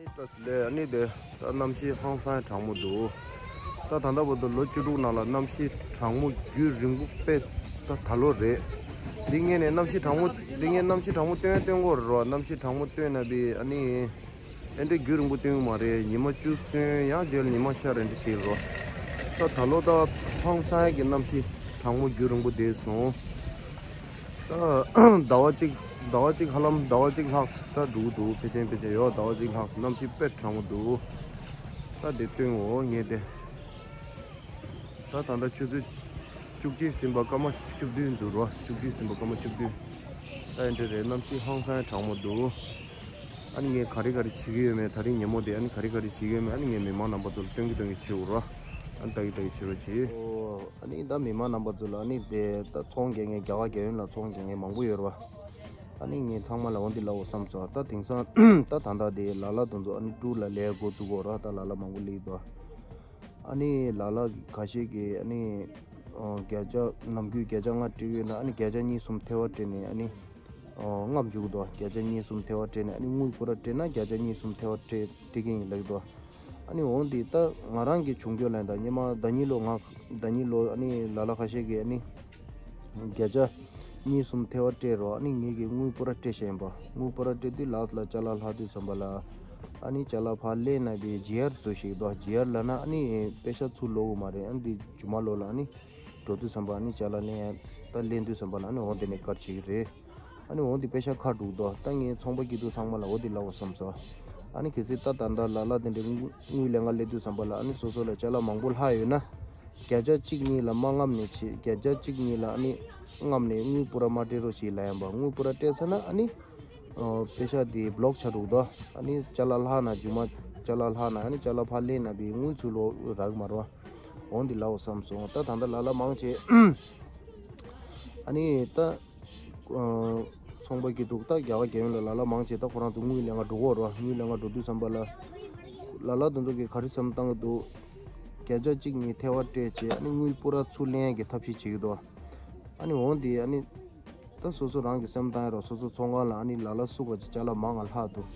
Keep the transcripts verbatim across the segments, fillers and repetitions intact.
ལས་ཨ་ནི་དེ་ད་གནམ་གཤིས་ཧང་སང་གྲང་མོ་འདུག་ད་ད་ལྟ་བར་དུ་ལོ་བཅུ་དྲུག་ནང་ལ་གནམ་གཤིས་གྲང་མོ་རྒྱུན་རིང་པོ་དཔེ་ད་ད་ལོ་རེད། འདི་ངས་ནས་གནམ་གཤིས་གྲང་མོ་འདི་ངས་གནམ་གཤིས་གྲང་མོ་སྟོན་སྟོན་གོ་རོ། གནམ་གཤིས་གྲང་མོ་སྟོན་ན་བི་ཨ་ནི་ཨེ་འདྲ་རྒྱུན་རིང་པོ་སྟོན་གི་མ་རེད། ཉི་མ་བཅུ་སྟོན་ཡང་རྗེས་ལ་ཉི་མ་ཤར་རེ་འདྲ་ཞིག་རོ། ད་ད་ལོ་ད་ཧང་སང་གི་གནམ་གཤིས་གྲང་མོ་རྒྱུན་རིང་པོ་བསྡད་སོང་། ད་ཟླ་བ་གཅིག་ཟླ་བ་གཅིག་ཧ་ལམ་ཟླ་བ་གཅིག་ལྷག་ད་འགྲོ་གི་འདུག་ཕལ་ཆེར་ཕལ་ཆེར་ཡོད། ཟླ་བ་གཅིག་ལྷག་གནམ་གཤིས་དཔེ་གྲང་མོ་འདུག་ད་དེ་སྟོན་འོ་ངས་དེ། ད་ད་ལྟ་ཆུ་ཚོད་བཅུ་གཅིག་ཟིན་པ་སྐར་མ་བཅུ་བདུན་འདུག་རོ། བཅུ་གཅིག་ཟིན་པ་སྐར་མ་བཅུ་བདུན། ད་ཡིན་དེ་རེད། གནམ་གཤིས་ཧང་སང་གྲང་མོ་འདུག་ཨ་ནི་ངས་ག་རེ་ག་རེ་བྱེད་ཀྱི་ཡོད་མེད། ད་རིང་ཉིན་མོ་དེ་ཨ་ནི་ག་རེ་ག་རེ་བྱེད་ཀྱི་ཡོད་མེད་ཨ་ནི་ངས་མི་མང་རྣམ་པ་ཚོར་སྟོན་གྱི་སྟོན་གྱི་བྱེད་འོ་རོ། ཨ་ནི་ལྟ་གི་ལྟ་གི་བྱེད་རོགས་བྱེད། ཨོ་ཨ་ནི་ད་མི་མང་རྣམ་པ་ཚོ་ལ་ཨ་ནི་དེ་ད་ཚོང་རྒྱག་མཁན་རྒྱ་གར་རྒྱལ་ཡོངས་ལ་ཚོང་རྒྱག་མཁན་མང་པོ་ཡོད་རེད་བ། ཨ་ནི་ངས་ཚང་མ་ལ་འོ་འདི་ལབ་འོ་བསམ་སོང་། ད་དེང་སང་ད་ད་ལྟ་དེ་ལ་ལ་དེ་ཚོ་ཨ་ནི་ཀྲུའུ་ལ་ལས་འགོ་བཙུགས་འོ་ར། ད་ལ་ལ་མང་པོ་སླེབས་འདུག་ཨ་ནི་ལ་ལ་ཁ་ཤས་ཀྱིས་ཨ་ནི་ཨོ་བརྒྱ་ཆ་ནམ་རྒྱུན་བརྒྱ་ཆ་ལྔ་སྤྲད་ཡོད་ན་ཨ་ནི་བརྒྱ་ཆ་གཉིས་གསུམ་ཐལ་བ་སྤྲད་ནས་ཨ་ནི་ཨོ་རྔམ་འཇུག་འདུག་བརྒྱ་ཆ་གཉིས་གསུམ་ཐལ་བ་སྤྲད་ནས་ཨ་ནི་དངུལ་པུ་ར་སྤྲད་ན་བརྒྱ་ཆ་གཉིས་གསུམ་ཐལ་བ་སྤྲད་སྤྲད་ཀྱི་ཡིན་ལབ་འདུག་ཨ་ནི་འོང་འདི་ད་ང་རང་གི་བྱུང་རྒྱུ་ལན་ད་སྔོན་མ་ཟླ་ཉིན་ལོ་ང་ཟླ་ཉིན་ལོ་ཨ་ནི་ལ་ལ་ཁ་ཤས་ཀྱིས་ཨ་ནི་བརྒྱ་ཆ་གཉིས་གསུམ་ཐལ་བ་སྤྲད་རོགས། ཨ་ནི་ངེད་ཀྱིས་དངུལ་པུ་ར་སྤྲད་བཞག་ཡིན་པ། དངུལ་པུ་ར་སྤྲད་དུས་ལགས་ལ་ཅ་ལག་ལྷག་དུས་ཙམ་པ་ལ་ཨ་ནི་ཅ་ལག་ཕར་ལེན་ན་པའི་ཇི་ཨར་བཟོ་ཞིག་འདུག་ཇི་ཨར་ལབ་ན་ཨ་ནི་པེ་ཤ་ཚུར་ལོག་གི་མ་རེད། ཨ་ནི་འདི་ཇུ་མ་ལོ་ལ་ཨ་ནི་འགྲོ་དུས་ཙམ་པ་ཨ་ནི་ཅ་ལག་ལེན་ཡ་ད་ལེན་དུས་ཙམ་པ་ལ་ཨ་ནི་འོང་དེ་ནས་ཀར་བྱེད་ཀྱི་རེད། ཨ་ནི་འོ་འདི་པེ་ཤ་ཁ་འདུག་དོ། ད་ངས་ཚོང་པ་སྐྱིད་སྡུག་ཚང་མ་ལ་འོ་འདི་ལབ་བསམ་སོང་། ཨ་ནི་གལ་སྲིད་ད་ད་ལྟ་ལ་ལ་དེ་འདྲའི་དངུལ་ལེན་ག་སླེབས་དུས་ཙམ་པ་ལ་ཨ་ནི་སོ་སོ་ལ་ཅ་ལག་མང་པོ་ལྷག་ཡོད་ན་བརྒྱ་ཆ་གཅིག་གཉིས་ལ་མ་རྔམ་ནས་བྱེད། བརྒྱ་ཆ་གཅིག་གཉིས་ལ་ཨ་ནི་རྔམ་ནས་དངུལ་པུ་ར་མ་སྤྲད་རོགས་བྱེད་ལབ་ཡིན་པ། དངུལ་པུ་ར་སྤྲད་ཚར་ན་ཨ་ནི་ཨོ་པེ་ཤ་དེ་བློག་ཆགས་འདུག་དོ། ཨ་ནི་ཅ་ལག་ལྷག་ན་རྒྱུ་མ་ཅ་ལག་ལྷག་ན་ཨ་ནི་ཅ་ལག་ཕར་ལེན་ན་པའི་དངུལ་ཚུར་ལོག་རག་གི་མ་རེད་བ། འོ་འདི་ལབ་བསམ་སོང་། ད་ད་ལྟ་ལ་ལ་མང་ཆེ་ཨ་ནི་ད། ཚོང་པ་སྐྱིད་སྡུག་ད་རྒྱ་གར་རྒྱལ་ཡོངས་ལ་ལ་ལ་མང་ཆེ་ད་ཁོ་རང་ཚོ་དངུལ་ལེན་ག་འགྲོ་གི་ཡོད་རེད་བ། དངུལ་ལེན་ག་འགྲོ་དུས་ཙམ་པ་ལ་ལ་ལ་དེ་ཚོ་གིས་ག་རེ་བསམ་བཏང་གི་འདུག་བརྒྱ་ཆ་གཅིག་གཉིས་ཐལ་བ་སྤྲད་བྱས་ཨ་ནི་དངུལ་པུ་ར་ཚུར་ལེན་ཡ་གི་ཐབས་ཤེས་བྱེད་ཀྱི་འདུག་ཨ་ནི་འོང་དེ་ཨ་ནི་ད་སོ་སོ་རང་གི་སེམས་བཏང་ཡ་རོགས། སོ་སོ་ཚོང་ཁང་ལ་ཨ་ནི་ལ་ལ་སུ་ག་ཅིག་ཅ་ལག་མང་ང་ལྷག་འདུག་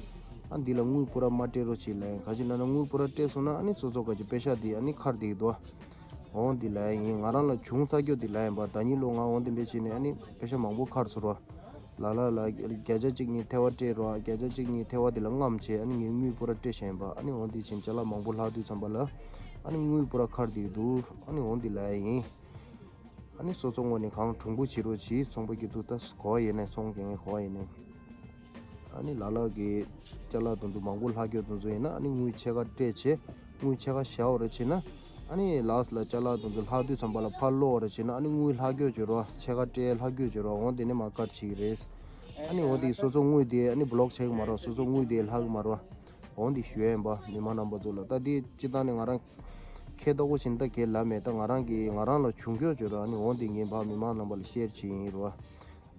ཨ་འདི་ལ་དངུལ་པུ་ར་མ་སྤྲད་རོགས་བྱེད་ལབ་ཡིན། ག་ཅི་ལབ་ན་དངུལ་པུ་ར་སྤྲད་སོང་ན་ཨ་ནི་སོ་སོ་ག་ཅིག་པེ་ཤ་དེ་ཨ་ནི་ཁར་བསྡད་ཀྱི་འདུག་འོང་འདི་ལ་ཡིན། ང་རང་ལ་བྱུང་ཚར་རྒྱུ་འདི་ལ་ཡིན་པ། ཟླ་ཉིན་ལོ་ང་འོང་འདི་འདྲ་བྱས་ནས་ཨ་ནི་པེ་ཤ་མང་པོ་ཁར་སོང་རོ། ལ་ལ་ལ་བརྒྱ་ཆ་གཅིག་གཉིས་ཐལ་བ་སྤྲད་རོ། བརྒྱ་ཆ་གཅིག་གཉིས་ཐལ་བ་འདི་ལ་རྔམ་བྱས་ཨ་ནི་ངས་དངུལ་པུ་ར་སྤྲད་བཞག་ཡིན་པ། ཨ་ནི་འོང་འདི་བྱས་ཅ་ལག་མང་པོ་ལྷག་དུས་ཙམ་པ་ལ་ཨ་ནི་དངུལ་པུ་ར་ཁར་བསྡད་འདུག་ཨ་ནི་འོང་འདི་ལ་ཡིན། ཨ་ནི་སོ་སོ་ངོས་ནས་གང་གྲུང་པོ་བྱེད་རོགས་གྱིས། ཚོང་པ་སྐྱིད་སྡུག་ད་གོ་ཡིན་ནས་ཚོང་རྒྱག་མཁན་གོ་ཡིན་ནས། ཨ་ནི་ལ་ལ་གི་ཅ་ལག་དེ་ཚོ་མང་པོ་ལྷག་རྒྱུ་དེ་ཚོ་ཡིན་ན་ཨ་ནི་དངུལ་ཕྱེད་ཀ་སྤྲད་བྱས་དངུལ་ཕྱེད་ཀ་བཞག་པ་རེ་བྱས་ན་ཨ་ནི་ལགས་ལ་ཅ་ལག་དེ་ཚོ་ལྷག་དུས་ཙམ་པ་ལ་ཕར་སློག་པ་རེ་བྱས་ན་ཨ་ནི་དངུལ་ལྷག་རྒྱུ་བྱེད་རོགས། ཕྱེད་ཀ་སྤྲད་ལྷག་རྒྱུ་བྱེད་རོགས། འོང་དེ་ནས་མ་ཀར་བྱེད་ཀྱི་རེད། ཨ་ནི་འོང་དེ་སོ་སོ་དངུལ་དེ་ཨ་ནི་བློག་བྱེད་ཀྱི་མ་རེད། སོ་སོ་དངུལ་དེ་ལྷག་གི་མ་རེད། འོང་དེ་ཞུ་ཡ་ཡིན་པ་མི་མང་རྣམ་པ་ཚོ་ལ། ད་དེ་སྤྱི་བཏང་ནས་ང་རང་ཁེ་ཏོག་པོ་བྱིན་ད་གེ་ལ་མེད། ད་ང་རང་གི་ང་རང་ལ་བྱུང་རྒྱུ་བྱེད་རོགས། ཨ་ནི་འོང་དེ་ངས་ཕར་མི་མང་རྣམ་པ་ལ་ཤེར་བྱེད་ཡིན་རོགས།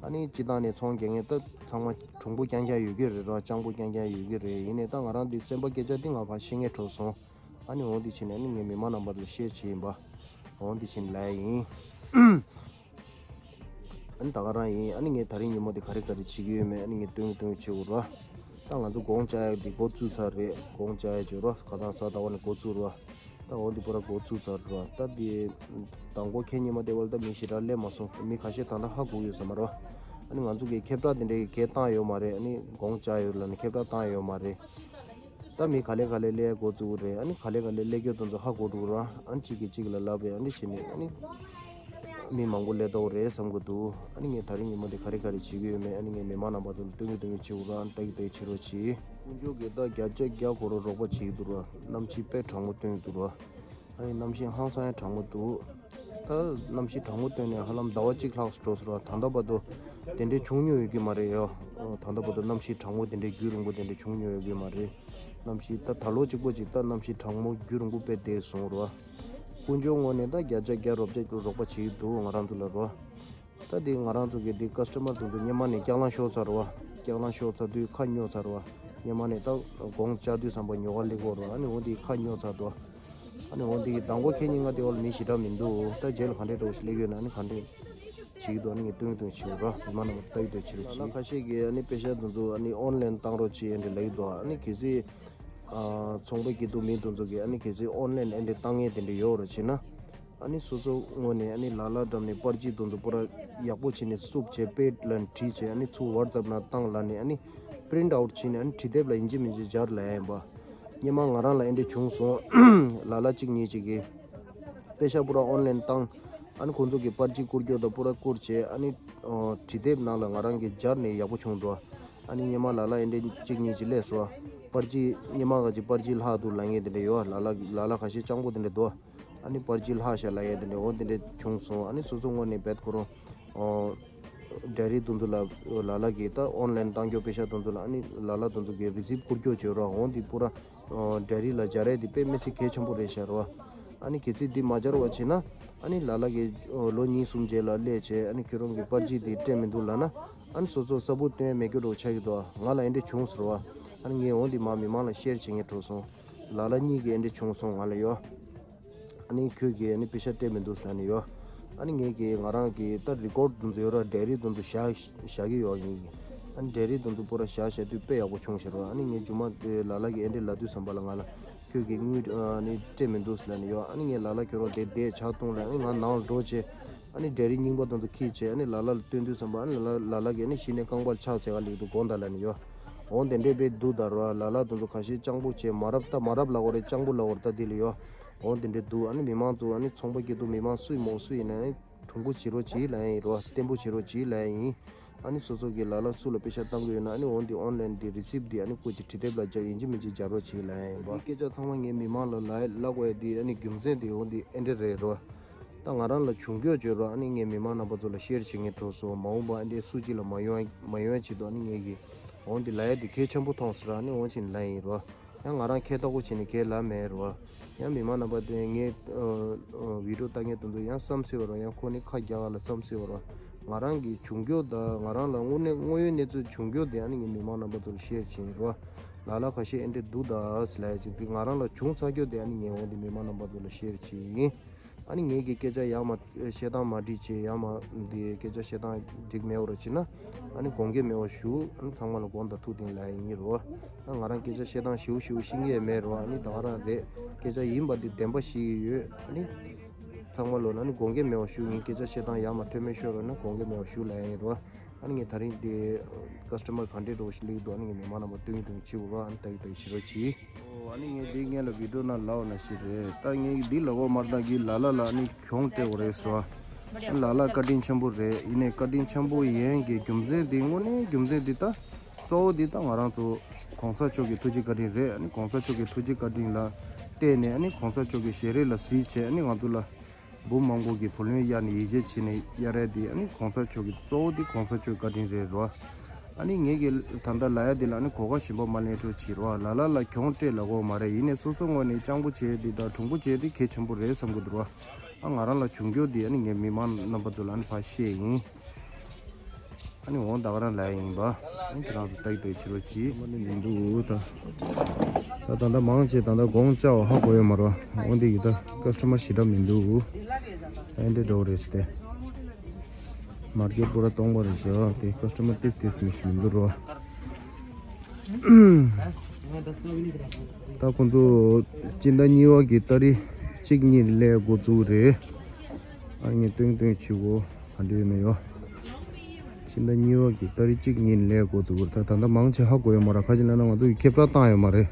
ཨ་ནི་སྤྱི་བཏང་ནས་ཚོང་རྒྱག་མཁན་ད་ཚང་མ་གྲུང་པོ་རྐྱང་རྐྱང་ཡོད་ཀྱི་རེད་རོ། སྤྱང་པོ་རྐྱང་རྐྱང་ཡོད་ཀྱི་རེད། ཡིན་ནའི་ད་ང་རང་འདི་སེམས་པ་སྐད་ཆ་འདི་ང་ཕར་བཤད་མཁན་འཕྲོ་སོང་། ཨ་ནི་འོང་འདི་ཕྱིན་ནས་ཨ་ནི་ངས་མི་མང་རྣམ་པ་ལ་ཤེར་བྱས་ཡིན་པ། འོང་འདི་ཕྱིན་ལ་ཡིན། ཨ་ནི་ད་ག་རང་ཡིན། ཨ་ནི་ངས་ད་རིང་ཉིན་མོ་འདི་ག་རེ་ག་རེ་བྱེད་ཀྱི་ཡོད་མེད་ཨ་ནི་ངས་སྟོན་གྱི་སྟོན་གྱི་བྱེད་དགོས་རོ། ད་ང་ཚོ་སྒོང་བཅའ་ཡག་འདི་འགོ་བཙུགས་ཚར་རེད། སྒོང་བཅའ་ཡག་བྱེད་རོ། ཁ་སང་གཟའ་ཟླ་བ་ནས་འགོ་བཙུགས་རོ། ད་འོ་འདི་པུ་ར་འགོ་བཙུགས་ཚར་རོ། ད་འདི་དང་པོ་ཁེ་ཉི་མ་དེ་བར་ད་མི་ཞེ་དྲག་སླེབས་མ་སོང་། མི་ཁ་ཤས་ད་ལྟ་ཧ་གོ་ཡོད་ས་མ་རེད། ཨ་ནི་ང་ཚོ་གི་ཁེབས་ཀྲག་དེ་འདྲའི་གས་བཏང་ཡོད་མ་རེད། ཨ་ནི་སྒོང་བཅའ་ཡོད་ལ་ནི་ཁེབས་ཀྲག་བཏང་ཡོད་མ་རེད། ད་མི་ག་ལེ་ག་ལེ་སླེབས་འགོ་བཙུགས་རེད། ཨ་ནི་ག་ལེ་ག་ལེ་སླེབས་རྒྱུ་དེ་ཚོ་ཧ་གོ་འགྲོ་ར། ཨ་ནི་གཅིག་གིས་གཅིག་ལ་ལབ་པས། ཨ་ནི་བྱས་ནས་ཨ་ནི་མི་མང་པོ་སླེབས་འགྲོ་རེད་བསམ་གི་འདུག་ཨ་ནི་ངས་ད་རིང་ཉིན་མོ་དེ་ག་རེ་ག་རེ་བྱེད་ཀྱི་ཡོད་མེད་ཨ་ནི་ངས་མི་མང་རྣམ་པ་ཚོ་ལ་སྟོན་གྱི་སྟོན་གྱི་བྱེད་དགོས་ར། ཨ་ནི་ལྟ་གི་ལྟ་གི་བྱེད་རོགས་གྱིས། དཀོན་མཆོག་གིས་ད་བརྒྱ་ཆ་བརྒྱ་གོ་རོགས་རོགས་པ་བྱེད་ཀྱི་འདུག་ར། གནམ་གཤིས་དཔེ་གྲང་མོ་སྟོན་གྱི་འདུག་ར། ཨ་ནི་གནམ་གཤིས་ཧང་སང་ཡང་གྲང་མོ་འདུག་ད་གནམ་གཤིས་གྲང་མོ་སྟོན་ནས་ཧ་ལམ་ཟླ་བ་གཅིག་ལྷག་འགྲོ་སོང་ར། ད་ལྟ་བར་དུ་དེ་འདྲའི་བྱུང་མྱོང་ཡོད་ཀྱི་མ་རེད་ཡ། ད་ལྟ་བར་དུ་གནམ་གཤིས་གྲང་མོ་དེ་འདྲའི་རྒྱུན་རིང་པོ་དེ་འདྲའི་བྱུང་མྱོང་ཡོད་ཀྱི་མ་རེད། གནམ་གཤིས་ད་ད་ལོ་གཅིག་པོ་ཅིག་ད་གནམ་གཤིས་གྲང་མོ་རྒྱུན་རིང་པོ་དཔེ་བསྡད་སོང་ར། དཀོན་མཆོག་ངོས་ནས་ད་བརྒྱ་ཆ་བརྒྱ་རོགས་པ་རོགས་པ་བྱེད་ཀྱི་འདུག་ང་རང་ཚོ་ལ་ར། ད་དེ་ང་རང་ཚོ་གི་དེ་ཀ་སི་ཊ་མར་དེ་ཚོ་སྔོན་མ་ནས་སྐྱག་ལང་ཤོར་ཚར་བ། སྐྱག་ལང་ཤོར་ཚར་དུས་ཁ་སྨྱོ་ཚར་བ། སྔོན་མ་ནས་ད་སྒོང་བཅའ་དུས་ཙམ་པ་ཉོ་ག་སླེབས་ཀྱི་ཡོད་རེད། ཨ་ནི་འོ་དེ་ཁ་སྨྱོ་ཚར་འདུག་ཨ་ནི་འོ་དེ་གི་དང་པོ་ཁེ་ཉིན་ང་དེ་བ་ལ་མི་ཞེ་དྲག་མི་འདུག་ད་རྗེས་ལ་ག་འདྲས་འདྲ་བོ་ཞིག་སླེབས་ཡོད་ན་ཨ་ནི་ག་འདྲས་བྱེད་ཀྱི་འདུག་ཨ་ནི་ངས་སྟོན་སྟོན་བྱེད་དགོས་ར། མི་མང་རྣམས་ལ་ལྟ་གི་འདུག་བྱེད་རོགས་གྱིས། ཁ་ཤས་ཀྱིས་ཨ་ནི་པེ་ཤ་དེ་ཚོ་ཨ་ནི་ཨོན་ལན་བཏང་རོགས་བྱེད་ཡན་འདྲ་ལབ་ཀྱི་འདུག་ཨ་ནི་གལ་སྲིད་ ཨ་ཚོང་པ་སྐྱིད་སྡུག་མི་དེ་ཚོ་གིས་ཨ་ནི་གལ་སྲིད་ཨོན་ལན་ཨེ་འདྲས་བཏང་མཁན་དེ་འདྲས་ཡོད་རེད་བྱས་ན། ཨ་ནི་སོ་སོ་ངོས་ནས་ཨ་ནི་ལ་ལ་འགྲམ་ནས་པར་ཅི་དེ་ཚོ་པུ་ར་ཡག་པོ་བྱས་ནས་བསུབ་བྱས་པེཌ་ལ་བྲིས་བྱས་ཨ་ནི་ཚུར་ཝ་ཊི་སེབ་ནང་བཏང་ལབ་ནས་ཨ་ནི་པི་རིན་ཊི་ཨའུ་ཊི་བྱས་ནས་ཨ་ནི་བྲིས་དེབ་ལ་ཡིན་གཅིག་མིན་གཅིག་སྦྱར་ལབ་ཡ་ཡིན་པ། སྔོན་མ་ང་རང་ལ་ཨེ་འདྲས་བྱུང་སོང་། ལ་ལ་གཅིག་གཉིས་གཅིག་གིས་པེ་ཤ་པུ་ར་ཨོན་ལན་བཏང་། ཨ་ནི་ཁོང་ཚོ་གིས་པར་ཅི་བསྐུར་རྒྱུ་དང་པུ་ར་བསྐུར་བྱས་ཨ་ནི་ཨོ་བྲིས་དེབ་ནང་ལ་ང་རང་གིས་སྦྱར་ནས་ཡག་པོ་བྱུང་འདུག་ཨ་ནི་སྔོན་མ་ལ་ལ་ཨེ་འདྲས་གཅིག་གཉིས་གཅིག་སླེབས་སོང་། པར་ཅི་སྔོན་མ་ག་ཅིག་པར་ཅི་ལྷག་འདུག་ལབ་མཁན་དེ་འདྲས་ཡོད། ལ་ལ་ལ་ལ་ཁ་ཤས་སྤྱང་པོ་དེ་འདྲས་འདུག་ཨ་ནི་པར་ཅི་ལྷག་ཤག་ལབ་མཁན་དེ་འདྲས་འོ་དེ་འདྲས་བྱུང་སོང་། ཨ་ནི་སོ་སོ་ངོས་ནས་རྦད་ཁོ་རང་ཨོ་ཌའི་རི་དེ་ཚོ་ལ་ལ་ལ་གིས་ད་ཨོན་ལན་བཏང་རྒྱུ་པེ་ཤ་དེ་ཚོ་ལ་ཨ་ནི་ལ་ལ་དེ་ཚོ་གིས་རི་སིབ་བསྐུར་རྒྱུ་བྱས་རོགས་འོ་འདི་པུ་ར་ཨོ་ཌའི་རི་ལ་སྦྱར་ཡས་དེ་དཔེ་མི་སྲིད་གལ་ཆེན་པོ་རེད་ཤག་རོ། ཨ་ནི་གལ་སྲིད་འདི་མ་སྦྱར་བ་བྱས་ན་ཨ་ནི་ལ་ལ་གིས་ཨོ་ལོ་གཉིས་གསུམ་རྗེས་ལ་སླེབས་བྱས་ཨ་ནི་ཁྱོད་རང་གི་པར་ཅི་དེ་སྤྲད་མི་འདུག་ལབ་ན་ཨ་ནི་སོ་སོ་ས་བུ་སྟོན་མེད་རྒྱུ་འདྲ་བོ་ཆགས་ཀྱི་འདུག་ང་ལ་ཨེ་འདྲས་བྱུང་ཟེར་བ། ཨ་ནི་ངས་འོ་འདི་མར་མི་མང་ལ་ཤེར་བྱེད་མཁན་འགྲོ་སོང་། ལ་ལ་གཉིས་ཀྱིས་ཨེ་འདྲས་བྱུང་སོང་ང་ལ་ཡོད། ཨ་ནི་ཁྱོད་ཀྱིས་ཨ་ནི་པེ་ཤ་སྤྲད་མི་འདུག་ཟེར་ནས་ཡོད། ཨ་ནི་ངས་ཀྱིས་ང་རང་གི་ད་རི་ཀོཌ་དེ་ཚོ་ཡོད་ར་ཌའི་རི་དེ་ཚོ་བཞག་བཞག་གི་ཡོད་ངས་ཀྱིས། ཨ་ནི་ཌའི་རི་དེ་ཚོ་པུ་ར་བཞག་བཞག་དུས་དཔེ་ཡག་པོ་བྱུང་ཤག་ར། ཨ་ནི་ངས་རྗེས་མ་དེ་ལ་ལ་གིས་ཨེ་འདྲས་ལབ་དུས་ཙམ་པ་ལ་ང་ལ་ཁྱོད་ཀྱིས་དངུལ་ཨ་ནི་སྤྲད་མི་འདུག་ཟེར་ནས་ཡོད། ཨ་ནི་ངས་ལ་ལ་ཁྱོད་རང་དེ་བསྡད་ཆགས་བཏང་ལ་ཨ་ནི་ང་ནང་ལ་འགྲོ་བྱས། ཨ་ནི་ཌའི་རི་རྙིང་པ་དེ་ཚོ་ཁྱེར་བྱས་ཨ་ནི་ལ་ལ་ལ་སྟོན་དུས་ཙམ་པ་ཨ་ནི་ལ་ལ་ལ་ལ་གིས་ཨ་ནི་གཞི་ནས་རྐང་པར་ཕྱག་འཚལ་ག་ལེགས་འདུག་དགོངས་དག་ལབ་ནས་ཡོད། འོང་དེ་འདྲས་དཔེ་སྡུག་ད་ར་ལ་ལ་དེ་ཚོ་ཁ་ཤས་སྤྱང་པོ་བྱས་མ་རབས་ད་མ་རབས་ལབ་དགོས་རེད་སྤྱང་པོ་ལབ་དགོས་རེད་ད་དེ་ལ་ཡོད། འོང་དེ་འདྲས་འདུག་ཨ་ནི་མི་མང་ཚོ་ཨ་ནི་ཚོང་པ་སྐྱིད་སྡུག་མི་མང་སུ་ཡིན་མོ་སུ་ཡིན་ན་ཨ་ནི་གྲུང་པོ་བྱེད་རོགས་བྱེད་ལབ་ཡ་ཡིན་རོ་བརྟན་པོ་བྱེད་རོགས་བྱེད་ལབ་ཡ་ཡིན། ཨ་ནི་སོ་སོ་གི་ལ་ལ་སུ་ལ་པེ་ཤ་བཏང་གི་ཡོད་ན་ཨ་ནི་འོང་དེ་ཨོན་ལན་དེ་རི་སིབ་དེ་ཨ་ནི་སྐུ་མཁྱེན་བྲིས་དེབ་ལ་སྦྱར་ཡིན་གཅིག་མིན་གཅིག་སྦྱར་རོགས་བྱེད་ལབ་ཡ་ཡིན་པ། འདི་སྐད་ཆ་ཚང་མ་ངས་མི་མང་ལ་ལབ་ལབ་དགོས་ཡ་དེ་ཨ་ནི་རྒྱུ་མཚན་དེ་འོང་དེ་ཨེ་འདྲས་རེད་རོ། ད་ང་རང་ལ་བྱུང་རྒྱུ་བརྗོད་རོགས་ཨ་ནི་ངས་མི་མང་རྣམ་པ་ཚོ་ལ་ཤེར་བྱེད་མཁན་འགྲོ་སོང་མ་འོངས་པ་ཨ་འདྲས་སུ་གཅིག་ལ་མ་ཡོང་མ་ཡོང་ཆེད་དུ་ཨ་ནི་ངས་ཀྱི་འོང་དེ་ལབ་ཡ་དེ་གལ་ཆེན་པོ་མཐོང་ཟེར་ཨ་ནི་འོང་ཕྱིན་ལབ་ཡིན་རོ། ཡང་ང་རང་ཁེ་ཐོག་པོ་བྱས་ནས་ཁས་ལབ་མེད་རོ། ཡང་མི་མང་རྣམ་པ་དེ་ངའི་ཨ་ཨ་བི་ཌིའོ་ལྟ་མཁན་དེ་ཚོ་ཡང་བསམ་སྲིད་པ་རོ། ཡང་ཁོ་ནི་ཁ་རྒྱག་ག་ལ་བསམ་སྲིད་པ་རོ། ང་རང་གི་བྱུང་རྒྱུ་དང་ང་རང་ལ་དངོས་གནས་དངོས་ཡོད་གནས་ཚུལ་བྱུང་རྒྱུ་དེ་ཨ་ནི་ངས་མི་མང་རྣམ་པ་ཚོ་ལ་ཤེར་བྱེད་ཡིན་རོ། ལ་ལ་ཁ་ཤས་ཨེ་འདྲས་འདུག་ད་ཟེར་ལབ་ཡ་ཅིག་དེ་ང་རང་ལ་བྱུང་ཚར་རྒྱུ་དེ་ཨ་ནི་ངས་འོང་དེ་མི་མང་རྣམ་པ་ཚོ་ལ་ཤེར་བྱེད་ཡིན། ཨ་ནི་ངེད་ཀྱི་སྐད་ཆ་ཡག་མ་བཤད་སྟངས་མ་འགྲིག་བྱས་ཡག་མ་འདི་སྐད་ཆ་བཤད་སྟངས་འགྲིག་མེད་པ་ར་བྱས་ན་ཨ་ནི་དགོངས་འགལ་མེད་པ་ཞུ། ཨ་ནི་ཚང་མ་ལ་དགོངས་དག་ཐུགས་བདེན་ལབ་ཡ་ཡིན་རོ། ཨ་ང་རང་སྐད་ཆ་བཤད་སྟངས་ཞིའུ་ཞིའུ་ཤེས་ཀྱི་ཡོད་མེད་རོ། ཨ་ནི་ད་ག་རང་རེད། སྐད་ཆ་ཡིན་པ་འདི་བདེན་པ་ཤེས་ཀྱི་ཡོད། ཨ་ནི་ཚང་མ་ལོ་ན་ཨ་ནི་དགོངས་འགལ་མེད་པ་ཞུ། ངའི་སྐད་ཆ་བཤད་སྟངས་ཡག་མ་ཐོན་མེད་ཤོར་བ་ན་དགོངས་འགལ་མེད་པ་ཞུ་ལབ་ཡ་ཡིན་རོ། ཨ་ནི་ངས་ད་རིང་དེ་ཀ་སི་ཊ་མར་ག་འདྲས་འགྲོ་ཞིག་སླེབས་འདུག་ཨ་ནི་ངས་མི་མང་རྣམ་པ་སྟོན་གྱི་འདུག་བྱེད་དགོས་རོ། ཨ་ནི་ལྟ་གི་ལྟ་གི་བྱེད་རོགས་གྱིས། ཨོ་ཨ་ནི་ངས་འདི་སྔོན་ལ་བི་ཌིའོ་ནང་ལབ་པ་ནང་བཞིན་རེད། ད་ངས་འདི་ལབ་དགོས་མ་རེད། ད་གི་ལ་ལ་ལ་ཨ་ནི་གྱོང་སྤྲད་དགོས་རེད་ཟེར་བ། ལ་ལ་བཀའ་དྲིན་ཆེན་པོ་རེད། ཡིན་ནའི་བཀའ་དྲིན་ཆེན་པོ་ཡིན་གྱི་རྒྱུ་མཚན་འདི་དངོས་གནས་རྒྱུ་མཚན་འདི་ད་གཙོ་བོ་འདི་ད་ང་རང་ཚོ་གོང་ས་མཆོག་གི་ཐུགས་རྗེ་བཀའ་དྲིན་རེད། ཨ་ནི་གོང་ས་མཆོག་གི་ཐུགས་རྗེ་བཀའ་དྲིན་ལ་བརྟེན་ནས་ཨ་ནི་གོང་ས་མཆོག་གི་ཞལ་རས་ལ་གཟིགས་བྱས་ཨ་ནི་ང་ཚོ་ལ་འབུམ་མང་པོ་གི་བུ་ལོན་གཡར་ནས་ཡིད་ཆེས་བྱས་ནས་གཡར་ཡ་དེ་ཨ་ནི་གོང་ས་མཆོག་གི་གཙོ་བོ་དེ་གོང་ས་མཆོག་བཀའ་དྲིན་རེད་རོ། ཨ་ནི་ངེད་ཀྱི་ད་ལྟ་ལབ་ཡ་དེ་ལ་ཨ་ནི་གོ་སྐབས་གཞན་པ་མ་ལེན་འཕྲོ་བྱེད་རོ། ལ་ལ་ལ་གྱོང་སྤྲད་ལབ་དགོས་མ་རེད། ཡིན་ནའི་སོ་སོ་ངོས་ནས་སྤྱང་པོ་བྱས་དེ་དང་གྲུང་པོ་བྱས་དེ་གལ་ཆེན་པོ་རེད་བསམ་གི་འདུག་རོ། ཨ་ང་རང་ལ་བྱུང་རྒྱུ་དེ་ཨ་ནི་ངས་མི་མང་རྣམ་པ་ཚོ་ལ་ཨ་ནི་ཕར་བཤད་ཡིན། ཨ་ནི་འོང་ད་ག་རང་ལབ་ཡ་ཡིན་པ། ཨ་ནི་ཁྱེད་རང་ཚོ་ལྟ་གི་ལྟ་གི་བྱེད་རོགས་གྱིས། ཨ་ནི་མི་འདུག་ད། ད་ད་ལྟ་མང་ཆེ་ད་ལྟ་དགོང་བཅའ་བ་ཧ་གོ་ཡོད་མ་རེད་བ། འོང་དེ་གི་ད་ཀ་སི་ཊ་མར་ཞེ་དྲག་མི་འདུག་ད་ཨེ་འདྲས་འགྲོ་རེད་ཟེར་ཏེ། མར་ཀེཊ་པུ་ར་སྟོང་པ་རེད་ཤག་དེ་ཀ་སི་ཊ་མར་ཏིས་ཏིས་མི་ཞིག་མི་འདུག་རོ། ད་ཁོང་ཚོ་སྤྱི་ཟླ་གཉིས་པ་གི་ཏ་རིག་གཅིག་གཉིས་ལས་འགོ་བཙུགས་རེད། ཨ་ངས་སྟོན་སྟོན་བྱེད་གོ་ག་འདྲ་ཡོད་མེད་ཡོ། སྤྱི་ཟླ་གཉིས་པ་གི་ཏ་རིག་གཅིག་གཉིས་ལས་འགོ་བཙུགས་རེད། ད་ད་ལྟ་མང་ཆེ་ཧ་གོ་ཡོད་མ་རེད། ག་ཅི་ལབ་ན་ང་ཚོ་གི་ཁེབས་བསྒྲགས་བཏང་ཡོད་མ་རེད།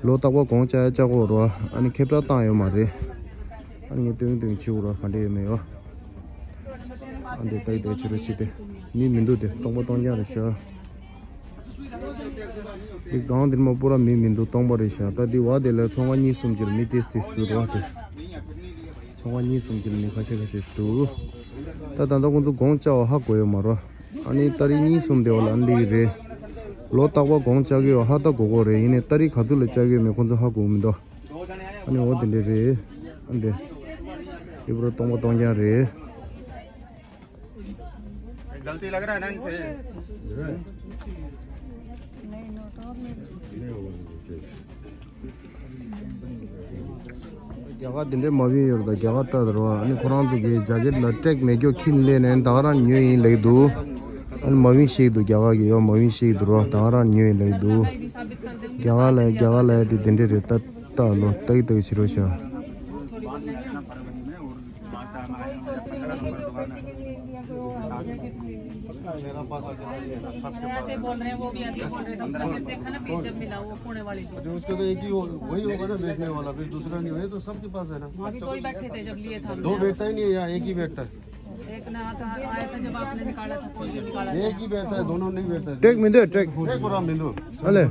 ལོ་རྟག་པར་དགོང་བཅའ་ཡ་བཅའ་གོ་རོ། ཨ་ནི་ཁེབས་བསྒྲགས་བཏང་ཡོད་མ་རེད། ཨ་ནི་ངས་སྟོན་སྟོན་བྱེད་གོ་རོ་ག་འདྲ་ཡོད་མེད་ཡོ། ཨ་འདི་ལྟ་ཡི་ལྟ་ཡི་བྱེད་རོགས་བྱེད་དེ། མི་མི་འདུག་དེ་སྟོང་པ་སྟོང་རྐྱང་རེད་ཤག་འདི་སྒང་འདིར་མ་པུ་ར་མི་མི་འདུག་སྟོང་པ་རེད་ཤག་ད་འདི་བ་དེ་ལ་ཚོང་ཁང་གཉིས་གསུམ་ཅིག་ལ་མི་དེ་དེ་ཚུར་རོགས་དེ། ཚོང་ཁང་གཉིས་གསུམ་ཅིག་ལ་མི་ཁ་ཤས་ཁ་ཤས་ཤིག་འདུག་ད་ད་ལྟ་ཁོང་ཚོ་དགོང་བཅའ་བ་ཧ་གོ་ཡོད་མ་རོ། ཨ་ནི་ཏ་རིག་གཉིས་གསུམ་དེ་བ་ལ་ཨ་ནི་ལི་རེད། ལོ་རྟག་པར་དགོང་བཅའ་གི་ཡོད་ཧ་ད་གོ་གོ་རེད། ཡིན་ནའི་ཏ་རིག་ག་ཚོད་ལ་བཅའ་གི་ཡོད་མེད་ཁོང་ཚོ་ཧ་གོ་མི་འདུག་ཨ་ནི་འོ་དེ་འདྲ་རེད། ཨ་འདི། དེ་པུ་ར་སྟོང་པ་སྟོང་རྐྱང་རེད། गलती लग रहा है ना इनसे? རྒྱ་གར་འདི་འདྲའི་མ་བི་ཡོད་རེད། ད་རྒྱ་གར་ལྟ་དུ་རོ། ཨ་ནི་ཁོ་རང་ཚོ་གི་ཇ་ཀེཊ་ལ་ཀྲེག་མེད་རྒྱུ་ཁྱིམ་ལས་ནས་ད་ག་རང་ཉོས་ཡིན་ལེགས་འདུག་ཨ་ནི་མ་བི་ཤེས་འདུག་རྒྱ་གར་གི་ཡོ་མ་བི་ཤེས་འདུག་རོ། ད་ག་རང་ཉོས་ཡིན་ལེགས་འདུག་རྒྱ་གར་ལ་རྒྱ་གར་ལ་དེ་དེ་འདྲས་རེད། ད་ད་ལོ་ཏག་ཏག་བྱེད་རོགས་བྱ། ऐसे बोल रहे हैं, वो भी ऐसे बोल रहे थे। उसका फिर देखा ना, बीच जब मिला वो पुणे वाले दिन। अच्छा, उसका तो एक ही हो, वही होगा ना बेचने वाला, फिर दूसरा नहीं होगा, तो सबके पास है ना। वहाँ भी दो ही बैठे थे जब लिए था दो हमने। बैठता ही नहीं है यहाँ, एक ही बैठता है। एक ना आता आया था जब आपने निकाला था, कौन सा निकाला था? एक ही बैठता है, दोनों नहीं बैठता है। टेक मिंदो, टेक। टेक और मिंदो। अले।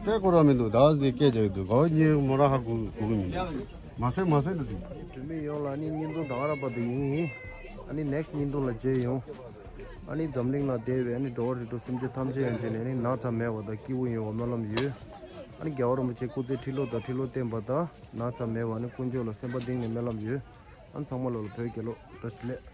टेक और मिंदो, दास देख के जाए तो, गाँव ये मोरा हा गु-, गुरु मिंदो। मासे, मासे तो थी। དུས་མེད་ཡོངས་ལ་ཨ་ནི་བརྙན་ཐུང་ད་ག་རང་བར་དུ་ཡིན། ཨ་ནི་ནེགསི་བརྙན་ཐུང་ལ་མཇལ་ཡོང་། ཨ་ནི་འཛམ་གླིང་ལ་བསྡད་པའི་ཨ་ནི་འགྲོ་བ་རིགས་དྲུག་སེམས་ཅན་ཐམས་ཅད་ཡོངས་ཀྱི་ནས་ནི་ན་ཚ་མེད་པ་དང་སྐྱིད་པོ་ཡོང་བ་སྨོན་ལམ་ཡོད། ཨ་ནི་རྒྱལ་བ་རིན་པོ་ཆེ་སྐུ་ཚེ་ཁྲི་ལོ་དང་ཁྲི་ལོ་བརྟན་པ་དང་ན་ཚ་མེད་པ་ནི་དཀོན་མཆོག་ལ་སེམས་པ་གཏིང་ནས་སྨོན་ལམ་ཡོད། ཨ་ནི་ཚང་མ་ལོ་ལ་བོད་རྒྱལ་ལོ། བཀྲ་ཤིས་བདེ་ལེགས།